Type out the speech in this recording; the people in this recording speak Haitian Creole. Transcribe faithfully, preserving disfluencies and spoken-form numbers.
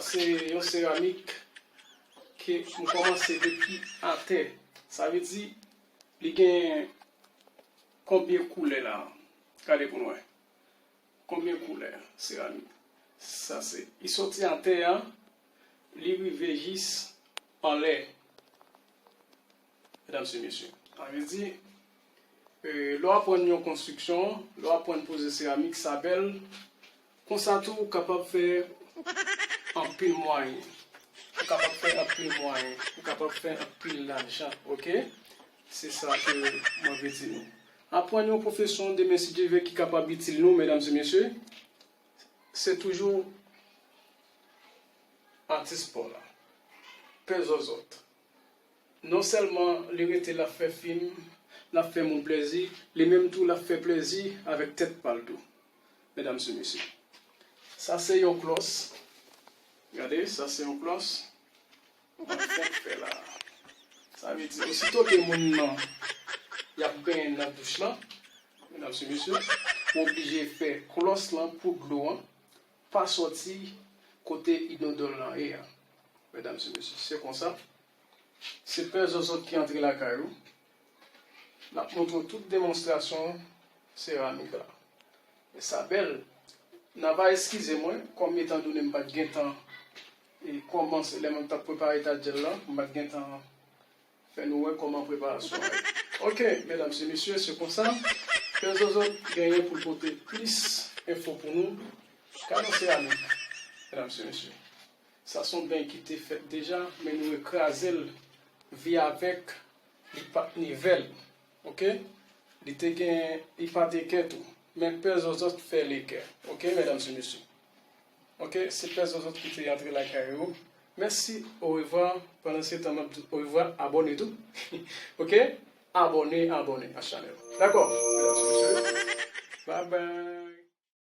Se yon seramik ke m kòmanse depi atè. Sa vle di, li gen konbyen koulè la? Gade pou n wè. Konbyen koulè seramik? Sa se, li soti atè a, li rive jis anlè. Medam e mesye, sa vle di, e, lè w aprann yon konstriksyon, lè w aprann poze seramik, sa bèl. Konsa tou, ou kapab fè anpil mwayen. Ou kapab fè anpil mwayen. Ou kapab fè anpil lajan, oke? Se sa ke mwen vle di nou. Aprann yon pwofesyon demen, si Dye vle, ki kapab itil nou, medam e mesye. Se toujou atis pa w la. Pè Zòzòt. Non sèlman li rete l ap fè fim, l ap fè moun plèzi, li menm tou l ap fè plèzi avèk tèt pa l tou. Medam e mesye. Sa se yon klòs. Gade, sa se yon klòs. Mwen fèk fè la. Sa vle di, osito ke moun nan, y ap benyen nan douch lan, medam e mesye, ou oblije fè klòs lan pou dlo an pa sòti kote inodò lan ye a. Medam e mesye, se konsa. Se Pè Zòzòt ki antre lakay ou. L ap montre w tout demonstrasyon seramik la. E sa bèl. N a va eskize mwen, kòm etandone m pa t gentan, e, kòmanse, lè mwen t ap prepare tadjèl la, m pa t gentan fè nou wè kòman preparasyon an ye. Oke, medam e mesye, se konsa. Pè Zòzòt genyen pou l pote plis enfo pou nou. Gade yon seramik, medam e mesye. Sa se yon beny ki te fèt deja, men nou rekraze l, vi avèk, li pa t ni vèl. Oke? Li te gen, li pa t ekè tou. Men Pè Zòzòt fè l ekè. Oke, medam e mesye? Oke, se Pè Zòzòt ki te antre lakay ou. Mèsi, orevwa. Pandan se tan, m ap di orevwa, abòne tou. Oke? Abòne, abòne a chanèl. Dakò, medam e mesye? Bye bye.